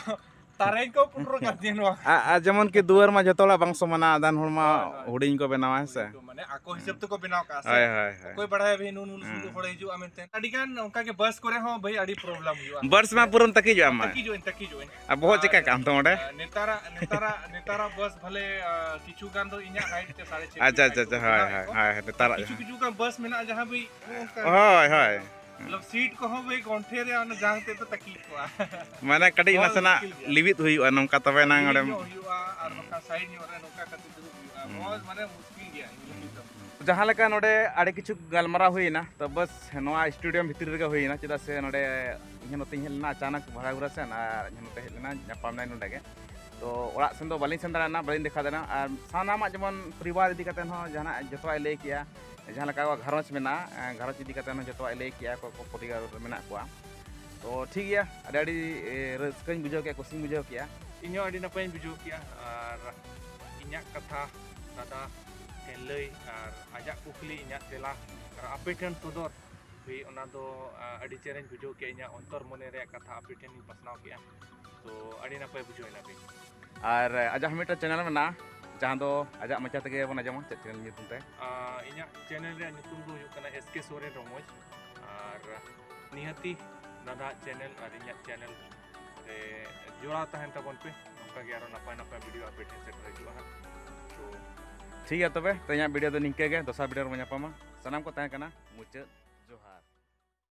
ᱛᱟᱨᱮᱧ ᱠᱚ ᱯᱩᱴᱩᱨ ᱟᱠᱟᱫᱤᱧᱟ ᱱᱚᱣᱟ᱾ ᱟ-, ᱟᱨ ᱡᱮᱢᱚᱱ ᱠᱤ ᱫᱩᱣᱟᱹᱨ ᱢᱟ ᱡᱷᱚᱛᱚ ᱦᱚᱲᱟᱜ ᱵᱟᱝ ᱥᱚᱢᱟᱱᱟ, ᱟᱫᱷᱟᱱ ᱦᱚᱲ ᱢᱟ ᱦᱳᱭ, ᱦᱳᱭ᱾ ᱦᱩᱰᱤᱧ ᱠᱚ ᱵᱮᱱᱟᱣᱟ, ᱦᱮᱸ ᱥᱮ? ᱦᱩᱰᱤᱧ ᱠᱚ, ᱢᱟᱱᱮ ᱟᱠᱚ ᱦᱤᱥᱟᱹᱵ ᱛᱮᱠᱚ ᱵᱮᱱᱟᱣ ᱠᱟᱜᱼᱟ ᱥᱮ᱾ ᱦᱳᱭ, ᱦᱳᱭ, ᱦᱳᱭ᱾ ᱚᱠᱚᱭ ᱵᱟᱲᱟᱭᱟ ᱵᱷᱟᱹᱭ, ᱱᱩᱱ ᱩᱥᱩᱞ ᱦᱮᱸ᱾ ᱦᱚᱲ ᱦᱤᱡᱩᱜᱼᱟ ᱢᱮᱱᱛᱮ᱾ ᱟᱹᱰᱤ ᱜᱟᱱ ᱚᱱᱠᱟ ᱜᱮ ᱵᱟᱥ ᱠᱚᱨᱮ ᱦᱚᱸ ᱵᱷᱟᱹᱭ ᱟᱹᱰᱤ ᱯᱨᱚᱵᱞᱮᱢ ᱦᱩᱭᱩᱜᱼᱟ᱾ ᱵᱟᱥ ᱢᱟ ᱯᱩᱨᱟᱹᱢ ᱛᱟᱹᱠᱤᱡᱚᱜᱼᱟ ᱟᱢ ᱢᱟ᱾ ᱛᱟᱹᱠᱤᱡᱚᱜ ᱟᱹᱧ, ᱛᱟᱹᱠᱤᱡᱚᱜ ᱟᱹᱧ᱾ ᱟᱨ ᱵᱚᱦᱚᱜ ᱟᱨ, ᱪᱮᱠᱟ ᱠᱟᱜ ᱟᱢ ᱛᱟᱢ ᱚᱸᱰᱮ? ᱟᱨ ᱱᱮᱛᱟᱨᱟᱜ, ᱱᱮᱛᱟᱨᱟᱜ, ᱱᱮᱛᱟᱨᱟᱜ ᱵᱟᱥ ᱵᱷᱟᱞᱮ, ᱟ, ᱠᱤᱪᱷᱩ ᱜᱟᱱ ᱫᱚ ᱤᱧᱟᱹᱜ height ᱛᱮ ᱥᱟᱲᱮ ᱪᱷᱚᱭ ᱟᱪᱪᱷᱟ, ᱯᱷᱤᱴ ᱟᱪᱪᱷᱟ, ᱟᱪᱪᱷᱟ, ᱠᱚ ᱦᱳᱭ, ᱵᱮᱱᱟᱣᱮᱫ ᱦᱳᱭ, ᱠᱚ᱾ ᱦᱳᱭ, ᱱᱮᱛᱟᱨᱟᱜ ᱠᱤᱪᱷᱩ ᱡᱟᱦᱟᱸ᱾ ᱠᱤᱪᱷᱩ ᱜᱟᱱ ᱵᱟᱥ ᱢᱮᱱᱟᱜᱼᱟ ᱡᱟᱦᱟᱸ ᱵᱷᱟᱹᱭ ᱚᱱᱠᱟ ᱦᱳᱭ, ᱦᱳᱭ᱾ ᱢᱚᱛᱞᱚᱵ ᱥᱤᱴ ᱠᱚᱦᱚᱸ ᱵᱷᱟᱹᱭ ᱜᱚᱱᱴᱷᱮ ᱨᱮ ᱚᱱᱟ ᱡᱟᱝ ᱛᱮᱫ ᱫᱚ ᱛᱟᱹᱠᱤᱡ ᱠᱚᱜᱼᱟ᱾ ᱢᱟᱱᱮ ᱠᱟᱹᱴᱤᱡ ᱵᱚᱦᱚᱜ ᱱᱟᱥᱮᱱᱟᱜ ᱢᱩᱥᱠᱤᱞ ᱜᱮᱭᱟ᱾ ᱞᱤᱵᱤᱫ ᱦᱩᱭᱩᱜᱼᱟ, ᱱᱚᱝᱠᱟ ᱛᱚᱵᱮ ᱱᱟᱝ ᱞᱤᱵᱤᱫ ᱚᱸᱰᱮᱢ ᱧᱚᱜ ᱦᱩᱭᱩᱜᱼᱟ, ᱟᱨ ᱵᱟᱠᱷᱟᱱ ᱥᱟᱭᱤᱰ ᱧᱚᱜ ᱨᱮ ᱱᱚᱝᱠᱟ ᱠᱟᱛᱮ ᱫᱩᱲᱩᱵ ᱦᱩᱭᱩᱜᱼᱟ᱾ ᱦᱩᱸ᱾ ᱵᱚᱦᱚᱜ ᱢᱟᱱᱮ ᱢᱩᱥᱠᱤᱞ ᱜᱮᱭᱟ ᱤᱧ ᱞᱟᱹᱜᱤᱫ ᱫᱚ᱾ ᱡᱟᱦᱟᱸ ᱞᱮᱠᱟ ᱱᱚᱰᱮ ᱟᱹᱰᱤ ᱠᱤᱪᱷᱩ ᱜᱟᱞᱢᱟᱨᱟᱣ ᱦᱩᱭᱮᱱᱟ, ᱛᱚ ᱵᱟᱥ ᱱᱚᱣᱟ ᱥᱴᱮᱰᱤᱭᱟᱢ ᱵᱷᱤᱛᱤᱨ ᱨᱮᱜᱮ ᱦᱩᱭᱮᱱᱟ, ᱪᱮᱫᱟᱜ ᱥᱮ ᱱᱚᱰᱮ ᱤᱧ ᱦᱚᱸ ᱱᱚᱛᱮᱧ ᱦᱮᱡ ᱞᱮᱱᱟ ᱟᱪᱟᱱᱚᱠ ᱵᱷᱟᱲᱟᱜᱩᱲᱟ ᱥᱮᱱ, ᱟᱨ ᱤᱧ ᱦᱚᱸ ᱱᱚᱛᱮ ᱦᱮᱡ ᱞᱮᱱᱟ, ᱧᱟᱯᱟᱢ ᱱᱟᱭ ᱱᱚᱰᱮ ᱜᱮ᱾ ᱛᱚ ᱚᱲᱟᱜ ᱥᱮᱱ ᱫᱚ ᱵᱟᱹᱞᱤᱧ ᱥᱮᱱ ᱫᱟᱲᱮᱭᱟᱜᱼᱟ, ᱵᱟᱹᱞᱤᱧ ᱫᱮᱠᱷᱟᱣ ᱫᱟᱲᱮᱭᱟᱜᱼᱟ᱾ ᱟᱨ ᱥᱟᱱᱟᱢᱟᱜ ᱡᱮᱢᱚᱱ ᱯᱚᱨᱤᱵᱟᱨ ᱤᱫᱤ ᱠᱟᱛᱮ ᱦᱚᱸ ᱡᱟᱦᱟᱱᱟᱜ ᱡᱚᱛᱚᱣᱟᱜ ᱮ ᱞᱟᱹᱭ ᱠᱮᱜᱼᱟ, ᱡᱟᱦᱟᱸ ᱞᱮᱠᱟ ᱟᱵᱚᱣᱟᱜ ᱜᱷᱟᱨᱚᱸᱡᱽ ᱢᱮᱱᱟᱜᱼᱟ, ᱮᱸ, ᱜᱷᱟᱨᱚᱸᱡᱽ ᱤᱫᱤ ᱠᱟᱛᱮ ᱦᱚᱸ ᱡᱚᱛᱚᱣᱟᱜ ᱮ ᱞᱟᱹᱭ ᱠᱮᱜᱼᱟ, ᱚᱠᱚᱭ ᱠᱚ ᱯᱚᱨᱤᱵᱟᱨ ᱨᱮ ᱢᱮᱱᱟᱜ ᱠᱚᱣᱟ᱾ ᱛᱚ ᱴᱷᱤᱠ ᱜᱮᱭᱟ, ᱟᱹᱰᱤ ᱟᱹᱰᱤ, ᱮ, ᱨᱟᱹᱥᱠᱟᱹᱧ ᱵᱩᱡᱷᱟᱹᱣ ᱠᱮᱜᱼᱟ, ᱠᱩᱥᱤᱧ ᱵᱩᱡᱷᱟᱹᱣ ᱠᱮᱜᱼᱟ᱾ ᱤᱧ ᱦᱚᱸ ᱟᱹᱰᱤ ᱱᱟᱯᱟᱭᱤᱧ ᱵᱩᱡᱷᱟᱹᱣ ᱠᱮᱜᱼᱟ, ᱟᱨ ᱤᱧᱟᱹᱜ ᱠᱟᱛᱷᱟ ᱫᱟᱫᱟ ᱴᱷᱮᱱ ᱞᱟᱹᱭ ᱟᱨ ᱟᱡᱟᱜ ᱠᱩᱠᱞᱤ ᱤᱧᱟᱹᱜ ᱛᱮᱞᱟ ᱟᱨ ᱟᱯᱮ ᱴᱷᱮᱱ ᱥᱚᱫᱚᱨ ᱦᱩᱭ, ᱚᱱᱟ ᱫᱚ, ᱟ, ᱟᱹᱰᱤ ᱪᱮᱦᱨᱟᱧ ᱵᱩᱡᱷᱟᱹᱣ ᱠᱮᱜᱼᱟ᱾ ᱤᱧᱟᱹᱜ ᱚᱱᱛᱚᱨ ᱢᱚᱱᱮ ᱨᱮᱭᱟᱜ ᱠᱟᱛᱷᱟ ᱟᱯᱮ ᱴᱷᱮᱱᱤᱧ ᱯᱟᱥᱱᱟᱣ ᱠᱮᱜᱼᱟ, ᱛᱚ ᱟᱹᱰᱤ ᱱᱟᱯᱟᱭ ᱵᱩᱡᱷᱟᱹᱣ ᱮᱱᱟ ᱵᱤᱱ᱾ ᱟᱨ ᱟᱡᱟᱜ ᱦᱚᱸ ᱢᱤᱫᱴᱟᱝ ᱪᱮᱱᱮᱞ ᱢᱮᱱᱟᱜᱼᱟ, ᱡᱟᱦᱟᱸ ᱫᱚ ᱟᱡᱟᱜ ᱢᱚᱪᱟ ᱛᱮᱜᱮ ᱵᱚᱱ ᱟᱸᱡᱚᱢᱟ, ᱪᱮᱫ ᱪᱮᱱᱮᱞ ᱧᱩᱛᱩᱢ ᱛᱮ? ᱟ, ᱤᱧ ᱤᱧᱟᱹᱜ ᱪᱮᱱᱮᱞ ᱨᱮᱭᱟᱜ ᱧᱩᱛᱩᱢ ᱫᱚ ᱦᱩᱭᱩᱜ ᱠᱟᱱᱟ ᱮᱥ ᱠᱮ ᱥᱚᱨᱮᱱ ᱨᱚᱢᱚᱡᱽ᱾ ᱟᱨ ᱱᱤᱦᱟᱹᱛᱤ ᱫᱟᱫᱟᱣᱟᱜ ᱪᱮᱱᱮᱞ ᱟᱨ ᱤᱧᱟᱹᱜ ᱪᱮᱱᱮᱞ ᱨᱮ ᱡᱚᱲᱟᱣ ᱛᱟᱦᱮᱱ ᱛᱟᱵᱚᱱ ᱯᱮ᱾ ᱱᱚᱝᱠᱟ ᱜᱮ ᱟᱨᱚ ᱱᱟᱯᱟᱭ ᱱᱟᱯᱟᱭ ᱵᱷᱤᱰᱤᱭᱳ ᱟᱯᱰᱮᱴ ᱤᱧ ᱥᱮᱴᱮᱨ ᱦᱤᱡᱩᱜᱼᱟ ᱦᱟᱸᱜ᱾ ᱛᱚ ᱴᱷᱤᱠ ᱜᱮᱭᱟ, ᱛᱚᱵᱮ ᱛᱮᱦᱮᱧᱟᱜ ᱵᱷᱤᱰᱤᱭᱳ ᱫᱚ ᱱᱤᱝᱠᱟᱹ ᱜᱮ᱾ ᱫᱚᱥᱟᱨ ᱵᱷᱤᱰᱤᱭᱳ ᱨᱮᱵᱚᱱ ᱧᱟᱯᱟᱢᱟ᱾ ᱥᱟᱱᱟᱢ ᱠᱚ ᱛᱟᱦᱮᱸ ᱠᱟᱱᱟ ᱢᱩᱪᱟᱹᱫ ᱡᱚᱦᱟᱨ᱾